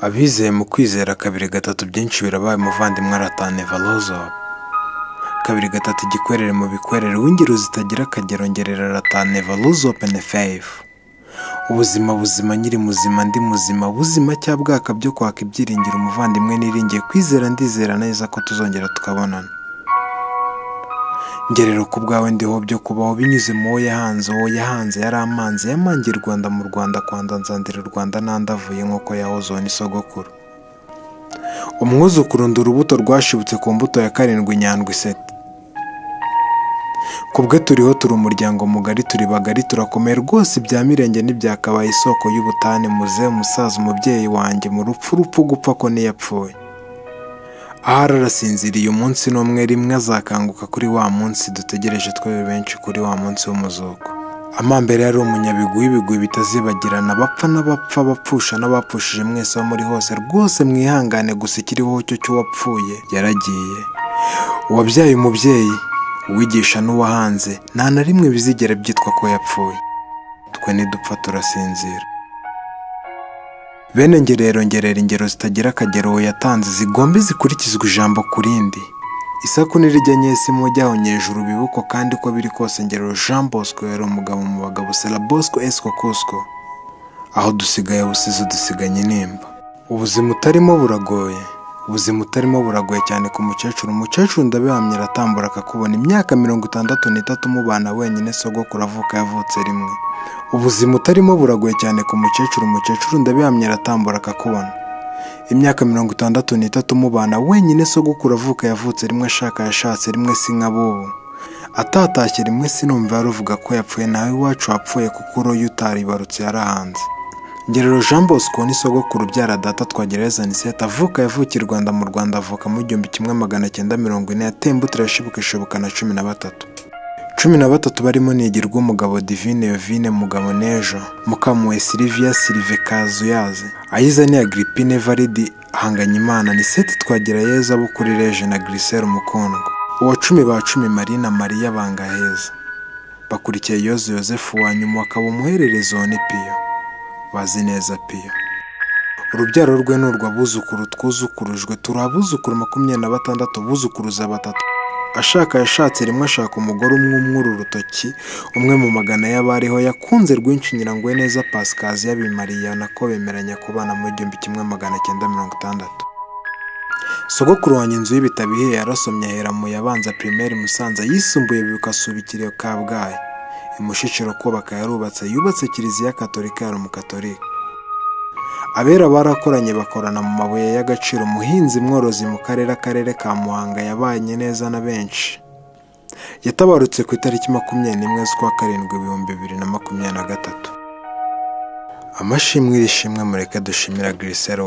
Abizeye mu kwizera kabiri gatatu byinshi birabaye umuvandimwe aratane valozo. Kabiri gatatu igikwerere mu bikwerere w'ingero zitagira akagero ngerera aratane valozo penefaith. Ubuzima buzima nyiri muzima ndi muzima buzima cya bwaka byo kwaka ibyiringiro umuvandimwe niringiye kwizera ndizera neza ko tuzongera tukabonana. Ngerero ku bwawe ndiho byo kubaho binyuze mu wo yahanze uwo yahanze yaramanze yamangiye Rwanda mu Rwanda kwanda nzandira Rwanda nandavuye nk'uko yahozeho ni sogokuru. Umwuzukuru ndi urubuto rwashibutse ku mbuto ya karindwi Nyandwi Seti. Kubwe turiho turi umuryango mugari turi bagari turakomeye rwose ibya mirenge ntibyakabaye isoko y'ubutane muze umusaza umubyeyi wanjye mu rupfu rupfu gupfa ko ntiyapfuye. Ahari arasinziriye umunsi n'umwe rimwe azakanguka kuri wa munsi dutegereje twebe benshi kuri wa munsi w'umuzuko. Amambere yari umunyabigwi w'ibigwi bitazibagirana bapfa n'abapfa bapfusha n'abapfushije mwese aho muri hose rwose mwihangane gusa ikiriho cyo cy'uwapfuye yaragiye. Uwabyaye umubyeyi uwigisha n'uwahanze nta na rimwe bizigera byitwa ko yapfuye. Twe nidupfa turasinzira. Bene ngerero ngerera ingero zitagira akagero uwo yatanze zigombe zikurikizwa ijambo ku rindi. Isaku nirijya nyesi mujyaho nyejuru bibukwa kandi uko biri kose Ngerero Jean Bosco yari umugabo mu bagabo Sera Bosco Esco Cusco. Aho dusigaye ubusizi dusiganye intimba. Ubuzima utarimo buragoye. Ubuzima utarimo buragoye cyane ku mukecuru. Umukecuru ndabihamya aratambura akakubona imyaka 63 mubana wenyine sogokuru avuka yavutse rimwe. Ubuzima utarimo buragoye cyane ku mukecuru. Umukecuru ndabihamya aratambura akakubona imyaka 63 mubana wenyine sogokuru avuka yavutse rimwe ashaka yashatse rimwe si nka bubu. Atatashye rimwe sinumva yaruvuga ko yapfuye nawe iwacu wapfuye kuko uroye utaribarutse yarahanze. Ngerero Jean Bosco ni sogokuru ubyara data Twagirayezu Anicet avuka yavukiye i Rwanda mu Rwanda avuka mu 1940 yatembutse arashibuka ishoboka na 13. 13 barimo Nigirwa umugabo Divine Yovine Mugabo Nejo Mukamuwe Sylvia Sylve Kazuyaze Ayiza ni Agrippine Validi Hanganyimana Anicet Twagirayezu abo kuri Reje na Grisel Mukundwa. Uwa 10 ba 10 Marina Maria Bangaheza bakurikiye Yozu Yozefu wa nyuma akaba umuhererezi wa Piyo bazi neza Piyo. Urubyaro rwe ni urw'abuzukuru twuzukurujwe turi abuzukuru 26 buzukuruza batatu. Ashaka yashatse rimwe ashaka umugore umwe umwura urutoki umwe mu magana y'abariho yakunze rwinshi Nyirangwe neza Pasikazi yabimariye nako bemeranya kubana mu 1960. Sogokuru wanjye inzu y'ibitabo ihiye yarasomye ahera mu yabanza primaire Musanze yisumbuye bikasubikira Kabgayi. Imushikiro kubaka yarubatse yubatse kiliziya katolika yari umukatolika. Abera barakoranye bakorana mu mabuye y'agaciro umuhinzi mworozi mu karere ka Muhanga yabanye neza na benshi. Yatabarutse ku itariki 21 z'ukwa karindwi 2023. Amashimwe irishimwe mureke dushimira Grisel.